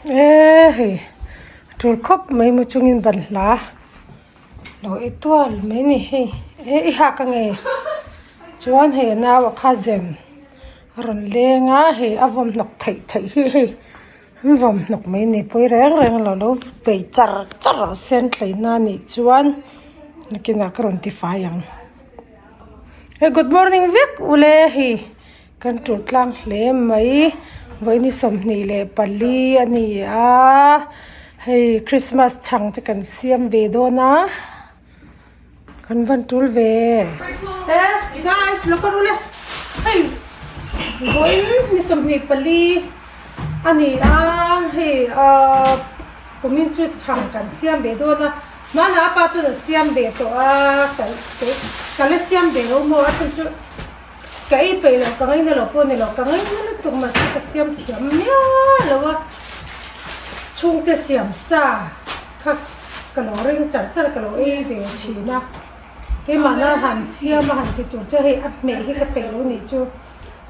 E hei tul khawp mai maw chungin banhla lo e tual mai ni hei e i hak ange chuan hei a nau a kha zen a rawn leng a hei a vawm hnawk theih theih hi hei an vawm hnawk mai ni pawi reng reng lo lo peih char char a sen tleina a nih chuan nakinah ka rawn tifai ang hei good morning vek ule hei. Kan tul tlang hle mai vawiin 24 a ni a hei christmas chhang te kan siam ve dawn a kan van tul ve e guys lo kal ule hei vawiin 24 a ni a hei ahh kumin chu chhang kan siam ve dawn a hmanah a pa chuan a siam ve tawh a ka la siam ve lo maw a chhan chu. Ka ei peih loh ka ngaina lo pawh a ni lo, ka ngaina lutuk mahse ka siam thiam miah lo a, chhungte siam sa kha ka lo ring char char ka lo ei ve thin a, keimahna han siam a han ti tur chu hei a hmeh hi ka peih lo nih chu,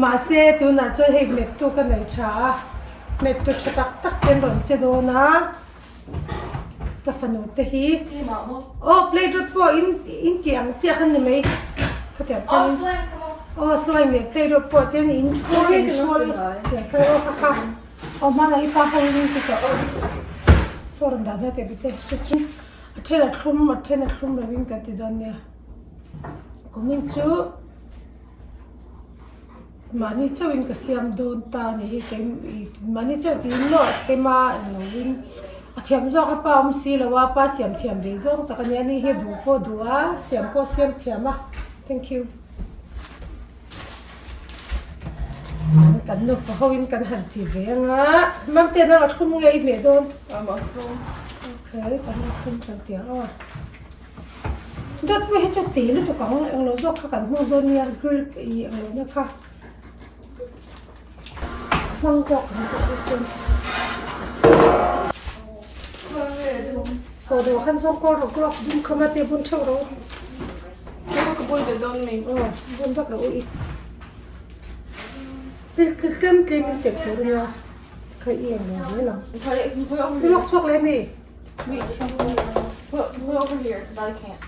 mahse tunah chuan hei hmettu ka nei tha a, hmettu tha tak tak te an rawn che dawn a. Ka fanu te hi aw play dawt pawh in in tih ang chiah kha ni mai khatiang khan aw slime leh play dawt pawh te in hrual in hrual tiang kha aw kha kha aw hmanah i pa kha in ti tawh saw rawn dah hnai teh bite chu chu a then a thlum a then a thlum lovin kan ti dawn nia kumin chu. Mahni chauhin ka siam dawn ta a ni hi kei mahni chauh tiin maw keima englo in a thiam zawk a pa awm si lo a pa siam thiam ve zawng tak a nia ni hi duh pawh duh a siam pawh siam thiam a thank you kan nufa ho in kan han ti ve anga mamte nang a thlum nge i hmeh dawn okay kan thlum kan ti ang aw. Dawt pawh hi chu tih lutuk ang englo zawk kha kan hmang dawn nia grill ih englo na kha hmang zawk ang tih hi chuan aw dawh khan zawng kawl rawh glove dum kha mate bun theuh rawh u ka bun ve dawn mi aw bun vak rawh u i thil tlem tlem in chek tur ania kha i englo zel ang i lawk chhuak leh ami. Wait, put, put over here, because I can't.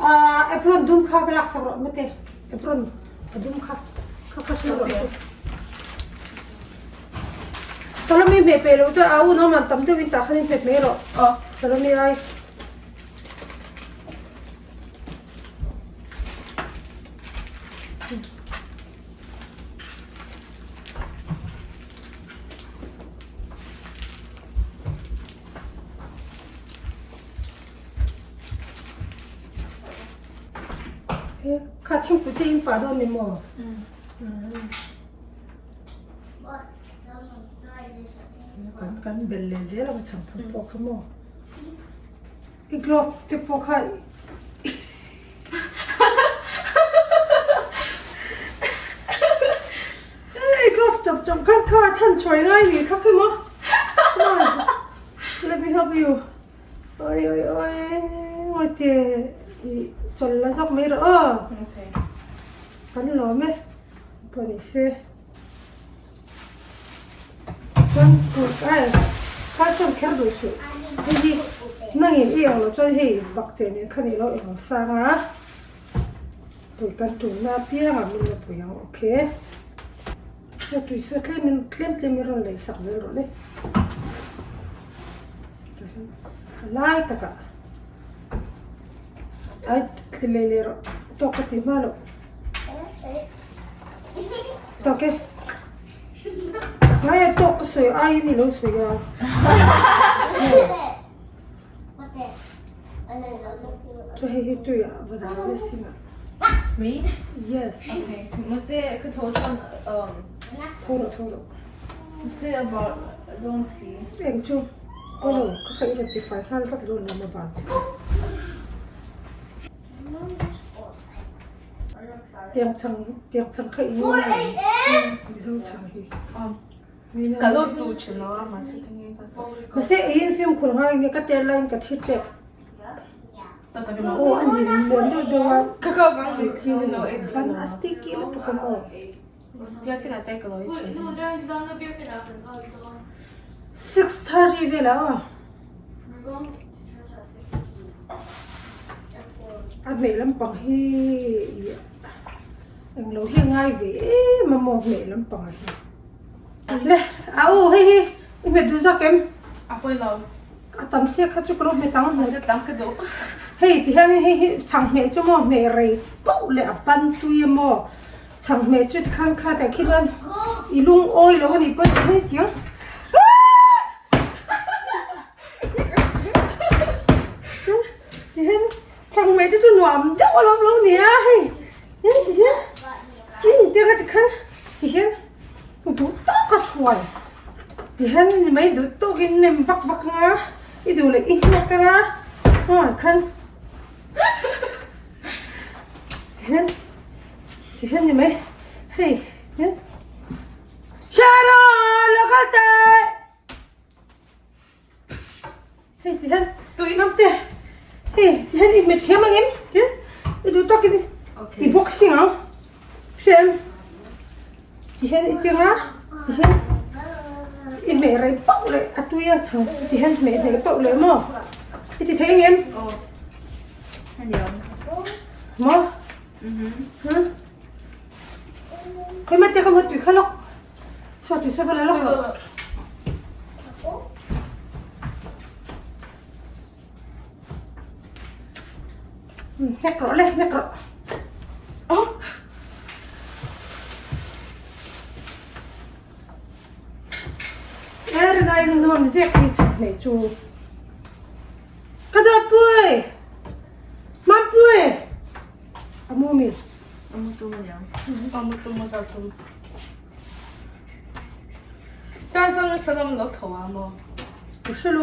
Ah, apron dum kha va lak sak rawh mate. Apron a dum kha. Kha kha sil rawh. Salome hmeh pe lo chuan a u no man tam deuh in tah khan in hmet mai rawh. Oh. Salome ai. Kha thingpui te in pah dawn ni maw? Kan kan bel leh zel ang chhang phur pawh kha maw? I glove te pawh kha I glove chawp chawp khan kha chhan chhuai ngai ni kha khi maw? Come on, let me help you. Oi oi oi, oi te i chawl la zawk mai rawh aw. Okay. Kan lawm e, pawh ni se. Chuan tur ai kha chuan kher duh suh. Hei hi nangin i ang loh chuan hei bak che nen khan i lo eng lo sang a. Pui kan tulna apiangah min la pui ang okay. Saw tui saw tlem in tlem tlem in rawn lei sak zel rawh le. A lai takah ai thli leh leh rawh tawk ka ti hma loh. Tawk e. Ngai a tawk ka sawi aiin i lo sawi a. Chu hei hi tui ah va dah ve sin ah. Me? Yes. Okay. Mase ka tho chuan um. Tho rawh tho rawh. Mase about dawn si. Eng chu. Aw lo ka kha i rawn ti fai nghal vat dawn lo ma bal te kha. Tiang chhang tiang chhang kha i ngawn a em? Mizo chhang hi. Ka lo duh thin lo a mahse ka ngei ta tawh. Mahse eiin fimkhur ngai nge ka tel laiin ka thi tep. Aw a lian lian deuh deuh a. Ka ka vang Chi ni lo ban a sticky lutuk a maw. 6:30 velah aw. A hmeh lampang hi englo hi a ngai ve em a maw hmeh lampang ah hian. Le a u hei hi i hmet duh zawk em? A pawi lo. A tam sia kha chu ka lo hmet ang. Mahse tam ka duh. Hei ti hian hei hi chhang hmeh chu maw hmeh rei pauh leh a pan tui a maw chhang hmeh chu tikhan kha tah khi chuan i lungawi lo a nih pawh hei tiang. Tihian chhang hmeh te chu nuam deuh alawm lo nia hei tihian tin te kha tikhan tihian. Duh tawk a thuai tihian ni mai duh tawkin nem vak vak anga i duh leh i hnek anga hnungah khan tihian tihian ni mai hei hian Sharon lo kal teh Hei ti hian tui ngam te hei ti hian i hmet thiam ang em tin i duh tawkin i boxing ang hriat ti hian i tir a ti hian i hmeh rei pauh leh a tui a chhang ti hian hmeh hneh pauh leh maw i ti thei ang em maw khawi mate ka hmu tui kha lawk. Saw tui saw vel a lawk loh. Hnek rawh le, hnek rawh. Oh. Er nai nuam zek hi chak nei chu. Ka dawt pui. Mam pui. Amu mi. Amu tu ma niang. Amu tu ma zar tu. Dar zang salam lo tho a maw? Ka hre lo,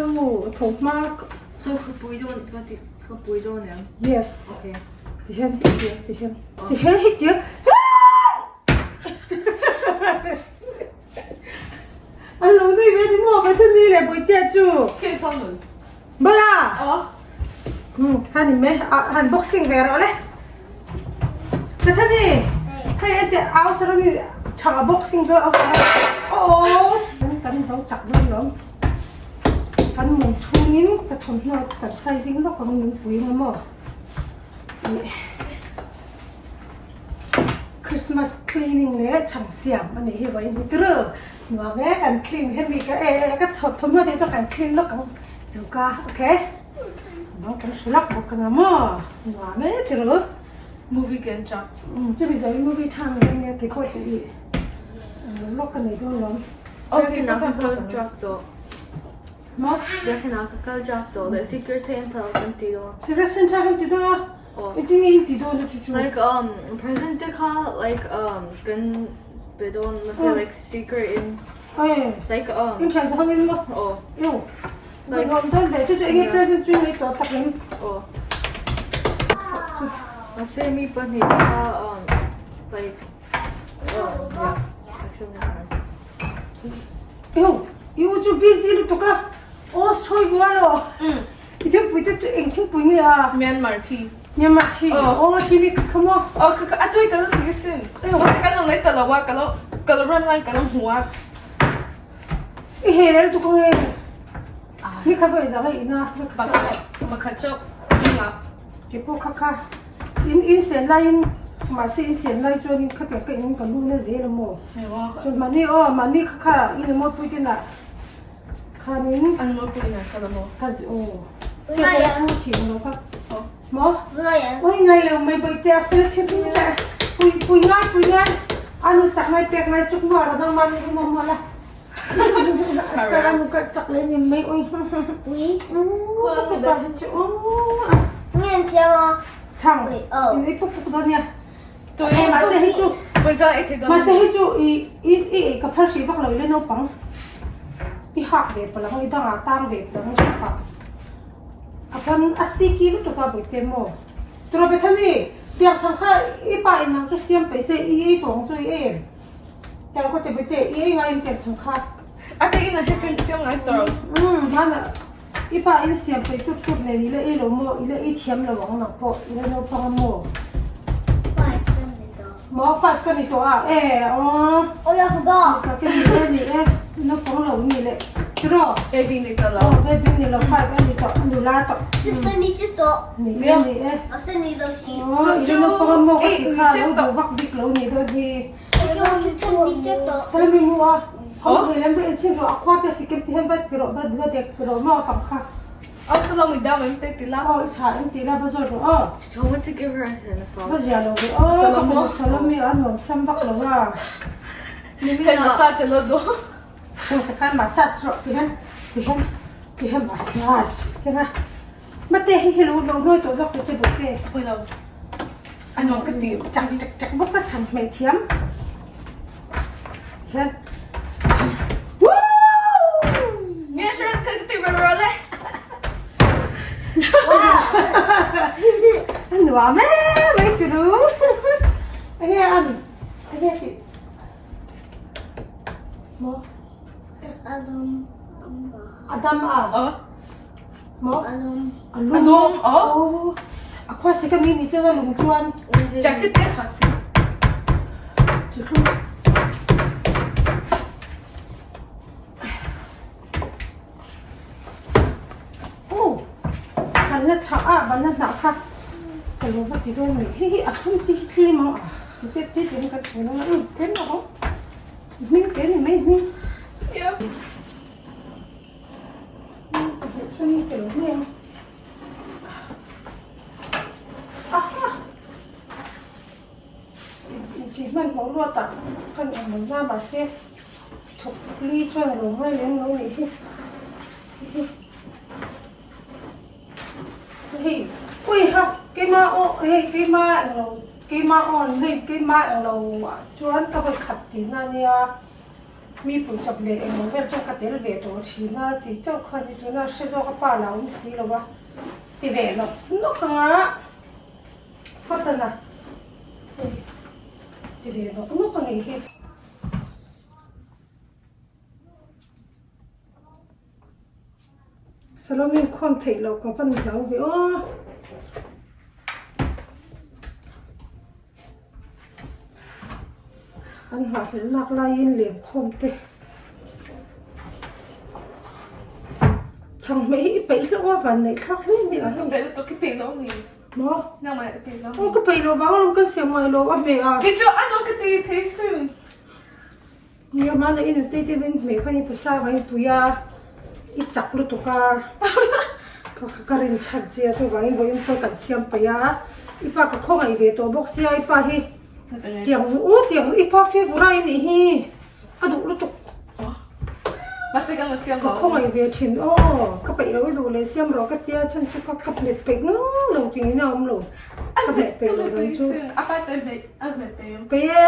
tho hma. So ka pui dawn ka ti ka pui dawn em? Yes. Okay. Ti hian ti hian ti hian ti hian hi ti An lo nui ve ni maw Pathian ni leh Bawitea chu. Khi chang nun. Bala. Aw. Hmm, han in mai han boxing ve rawh le. Pathian ni. Hei ente au sara ni changa boxing dawn au sara. Oh, kan kan zo chak dawn lawm. Kan mum chhungin ka thawmhnaw kan sizing lawk ang min pui nga maw. Christmas cleaning leh chhang siam a nih hi vawiin hi tirh nuam e kan clean hemi ka e e ka chhawt thawmhnaw te chu kan clean lawk ang chu ka okay bang kan hre lawk bawk anga maw nuam e tirh movie kan chak um chumi zawh in movie tha ang reng nia keipawh tih i lawk a nei dawn lawm okay ka kal chak tawh maw ka kal chak tawh leh secret santa kan ti dawn secret santa kan ti dawn a Engtin nge in ti dawn a chu chu? Like um present te kha like um kan pe dawn mahse like secret in like um In thian ho in maw? Aw. Ew. Like nuam dawn ve chu chu enge present chu in lei tawh tak em? Aw. Mahse mi pahnih te kha um like um yeah actually never mind. Ew. I u chu busy lutuk a. Aw sawi vual aw. I thingpui te chu eng thingpui nge a? Myanmar tea. Myanmar tea. Aw tea mi kha maw? Aw kha kha a tui ka lo ti asin. Mahse kan lo nei ta lo a, ka lo ka lo run line ka lo hmu a. I he lel tuk ange. Ni kha vawi zang a in a, vawi khat chauh. Pakhat chauh zingah. Ke pawh kha kha in in sen laiin mahse in sen lai chuanin khatiang ka in ka lu na zel a maw? Chuan mahni aw mahni kha kha in a mawipui te nah. Khanin An maw pui na ka la maw. Ka zi aw. Ngai ang thin lo ka. Maw? Ngai ang. Oi ngai lo mai boi te a fel thin hi ta. Pui pui ngai pui ngai. Anu chak ngai pek ngai chuk mo ra nang man ni mo mo la. Ka anu ka chak le ni mai oi. Pui. Ka pa hi chu. Ngen chiang a. Chang. In ei puk puk dawn nia. Tui. Mahse hei chu. Pui za ei thei dawn. Mahse hei chu i i i ka phal hrih vak lo ile naupang. I hak ve palh ang, i dangah tang ve palh ang hrep a. A pawn a sticky lutuk a bawihte maw. Tura Bethany, tiang chhang kha i pa in ang chu siam peih se i ei tawh ang chu i ei em? Tiang khaw te bawihte, i ei ngai em tiang chhang kha? A te in ah hian kan siam ngai tawh. Umm, hmanah i pa in siam peih tut tut nen i la ei lo maw, i la ei thiam lo ang nang pawh, i la naupang a maw? Pa in siam peih tawh. Maw five ka ni tawh a e aw. Ka ke ni e ni e naupang lo ni leh tiraw. Baby ni tawh lo. Aw baby ni lo five a ni tawh nula tawh. Ni e ni e. Aw i naupang a maw ka tih kha lo duh vak bik lo ni dawn hi. Salami mu a. Ho hei lam en chin rawh a khua te sikim ti hian va ti rawh va va dek ti rawh maw pang kha. Aw salami dam em te ti la. Aw i tha em ti la va zawt rawh aw. I want to give her a hand massage. Va zia lo ve aw ka fanu salami a nuam sam vak lo a. Head massage a lo duh. Heng te khan massage rawh ti hian ti hian ti hian massage ti hian a. Mate hei hi lo lo nawi tawh zawk ta che bawk e. Pawilo. A nuam ka ti. Chak chak chak bawk a chhan hmeh thiam. Hian. Nge sure ka ti ber rawh le. A nuam e mai ti ru. Enge an enge ti. Maw? Adam. Adam a. Ờ. Maw? Alum. Alum. Alum, ờ. Oh. A khua si ka mi ni chuan a lung chuan. Jacket te ha si. Chi hlum. Oh. Ban la chhah a, ban la hnah kha. Ka lo va ti dawn mai. Hei hi a thlum chi hi tlem ang a. Ti tep te te kan thun ang a. Um, tlem lo ang. Hming te ni mai hming. Yeah. Intih hmanhmawh luatah kan awm lo na mahse thawk li chuan a lo ngai lem lo nih hi. Hei ui ha keima aw hei keima englo keima awn hei keima englo ah chuan ka vawi khat tihna ania. Mi pui chawp leh englo vel chuan ka tel ve tawh thin a tih chauh kha ni tuna hre zawk a pa la awm si lo a ti ve nawk nawk ang a phawt a na hei ti ve nawk nawk a nih hi. Salome inkhawm theih loh ka van hlau ve aw. An nghahhlelh lak laiin lenkhawm te chhang hmeh hi i peih hlauh a van neih thlak hle mai a Ka peih lutuk i peih lo mi? Maw? Nangmah i peih lo mi? Aw ka peih lo vang alawm kan siam ngai lo a hmeh a. Kei chu a lo ka ti thei sin. Nia hmana i nutei te in hmeh khan i pawisa ka inpui a, i chak lutuk a, ka ka rin chhan che a chuvangin vawiin pawh kan siam paih a, i pa ka khawngaih ve tawh bawk sia i pa hi tiang u tiang i pa favourite a nih hi a duh lutuk ka khawngaih ve thin aw ka peih loh i duh leh siam rawh ka tia chhan chu ka ka hmet peih ngang lo tih in a awm lo ka hmet peih loh dan chu peih e.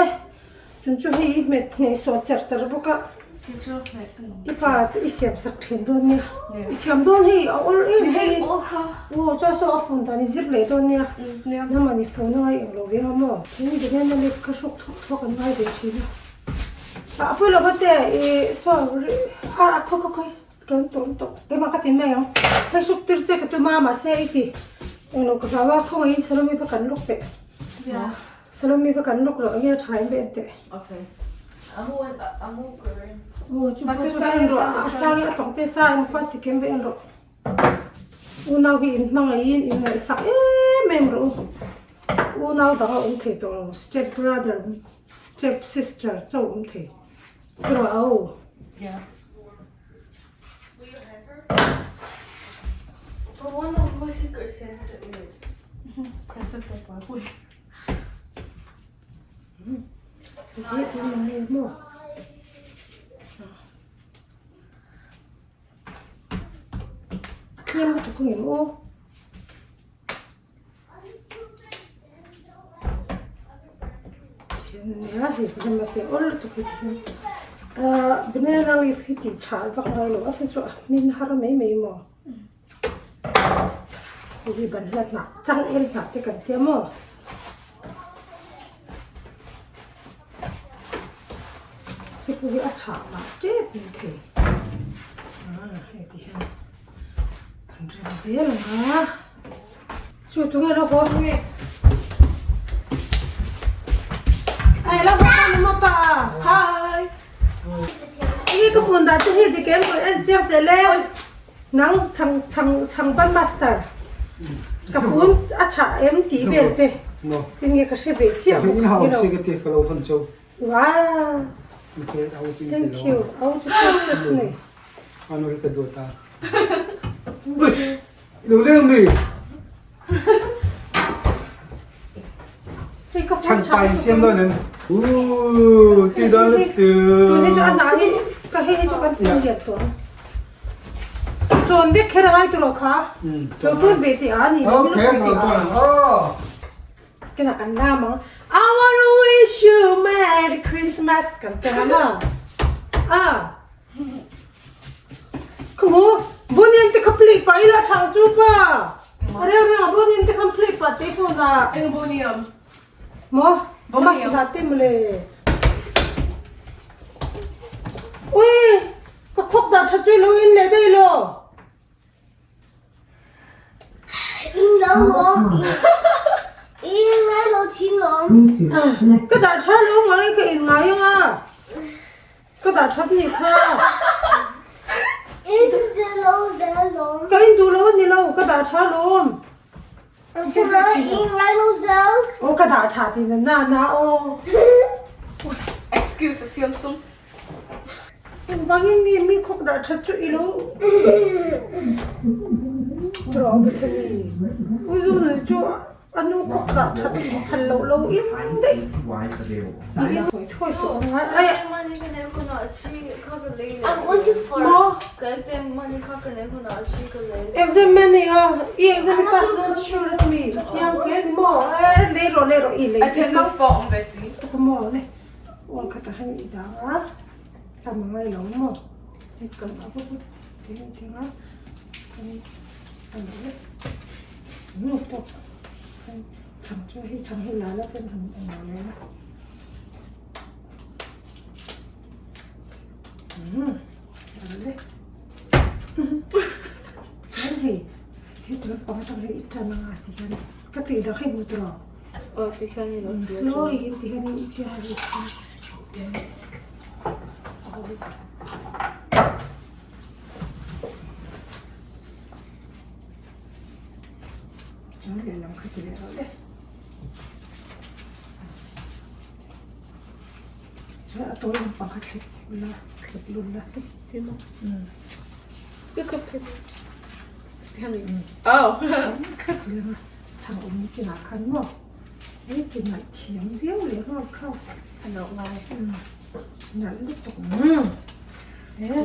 Chun chu hei i hmet hneh sawh cher cher bawk a, i pa te i siam sak thin dawn nia, i thiam dawn hei a awl em hei, aw chuan saw a fun dan i zir leh dawn nia, hnam an i fun a ngai eng lo ve a maw, tin banana leaf kha hruk thawk thawk an ngai ve thin a, a pawi lo va te i saw a a khawi khawi khawi tawn tawn tawh keimah ka ti mai ang, hei hruk tir che ka tum a mahse i ti eng lo ka hlau a khawngaihin salawmi va kan lawk peh. Salome va kan lawk loh enge a tha em ve enteh. Okay. Amu amu ka ring. Aw chu pawh chu va en rawh a sang hi a pang te sa emaw kha sikim va en rawh. Unau hi in hmangaihin in ngaihsak em em rawh u. Unau dang a awm thei tawh lo step brother step sister chauh awm thei. Rawh au. Yeah. But one of my secret Santa is. Present the boy. Tlem lutuk ang em aw. Nia hei ka hma te awl lutuk hi hian ah banana leaf hi tih chhah vak ngai lo a chhan chu a hmin har mai mai maw. Hei hi banhla hnah changel hnah te kan tia maw. Hei pawh hi a chhah mah tep in thei ah hei ti hian an rem zel ang a chu tunge rawh haw. hei lo hawk ni maw pa? Hi. Enge ka phone dah chu hi dik em rawn en chiang teh le. Nang chhang chhang chhang ban master. Ka phone a chhah em tih vel te. Tinge ka hre ve chiah bawk si lo. Wow. Thank you. Au chu success nei. Ano hi ka duat a. Lo leng mi. Chhan pai siam lo nen. U ti da le tu. Tu hi chu ana hi ka he hi chu kan siam liat to. Tròn vek kher angai tu ro kha. Lo tun ve ti a ni. Okay, oh. Kena kan lam ang. I wanna wish you Merry Christmas kan ti ang a. Ah. Khamu, bonian te kha play pa ila thang chu pa. Are are a bonian te khan play pa te phone a. Eng boniam? Mo, mas la te mle. Ui, ka khok da tha chui lo in le dei lo. Ka dah tha lo ngai ka in ngai anga ka dah that ni kha ka in duh lo ani lo ka dah tha lawm aw ka dah tha ti na na aw Excuse a siam tum. Engvangin nge mi khawk dah that chu i lo Trawng bi thani U Zunui chu a nu khawk dah that in phal loh lo in daih tiin thawi thawi tawh ang a ai Maw Exam a nei a i exam i pass dawn sure a ni chiang hle ni maw lei rawh lei rawh i lei Attendance pawh a awm ve si. Maw le. Uang khatah hian i dah a, tam a ngai lo maw? Hei kan a bawk a teng teng a, chuan a ni vek nu tawk chuan chhang chu hei chhang hi la la chuan han englo leh la umm a ni vek chuan hei heti lampang atang hian i tan anga tihian ka tih dak hei hmu tawh. Slowly in ti hian in ti a ri Chuan lehlam kha ti leh rawh le. Chuan a tawi lampang kha thlep la, thlep lun la. Oh. Thlep leh a. Chhang awm chinah khan maw hei ti nalh thiam viau leh nghal kha a lo ngai nalh lutuk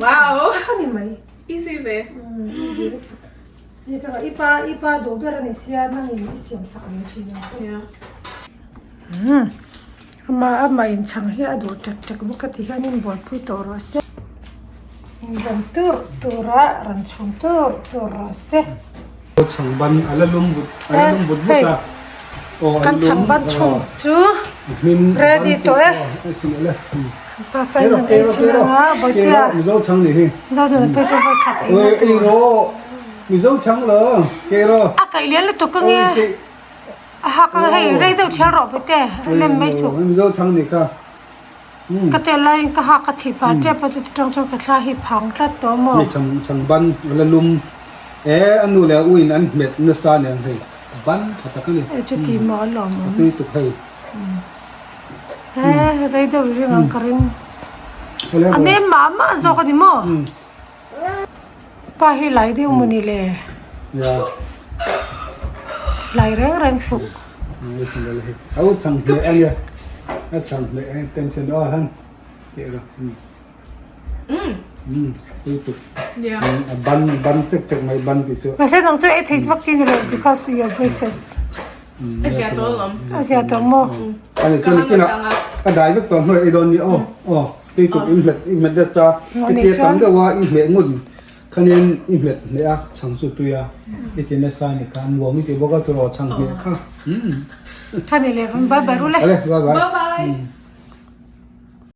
wow a ni mai easy ve easy lutuk ni taka i pa i pa duh ber a ni sia nangin i siam sak ve thin ang che ama ama in chhang hi a duh tek tek bawk a ti hianin buaipui tawh rawh se rawn tur tur a rawn chhum tur tur rawh se. Chhang ban a la lum vut a la lum vut vut a. Aw Kan chhang ban chhung chu ready tawh e. Pa fain an ei chin anga Bawitea. Mizo chhang ni hi. Mizo chhang phei chu vawi khat ei na tur. Ei rawh. Mizo chhang lo ke rawh. A kaih lian lutuk ka nge. A hak a hei rei deuh thial rawh Bawihte lem mai suh. Mizo chhang ni kha. Ka tel laiin ka hak a thih phah tep a chuti tang chuan ka thla hi phang tlat tawh maw? Hei chhang chhang ban a la lum e a nu leh a u in an hmet nasa nen hei a ban tha tak a ni. E chuti maw a lawm awm. A tui tuk hei. He rei deuh i ring ang ka ring. A nem mah mah zawk a ni maw? Pa hi lai deuh maw ni le? Lai reng reng suh. Au chhang hle a nia. A chhang hle a tension aw han. Teh ro. Um. Tui tuk. A ban ban chek chek mai ban ti chu. Mahse nang chu ei thei vak chi ni lo because your braces. A zia tawh alawm. A zia tawh maw? Ani chuan kina a dai vek tawh hnuai ei dawn ni aw. Aw. Tui tuk in hmet i hmet nasa i tia tam deuh a i hmeh ngun khanin i hmet hneh a chhang chu tui a i ti nasa a ni kha nuam i ti bawk a turaw chhang hmeh kha. Kha ni leh bye bye ru le. Ale bye bye. Bye bye.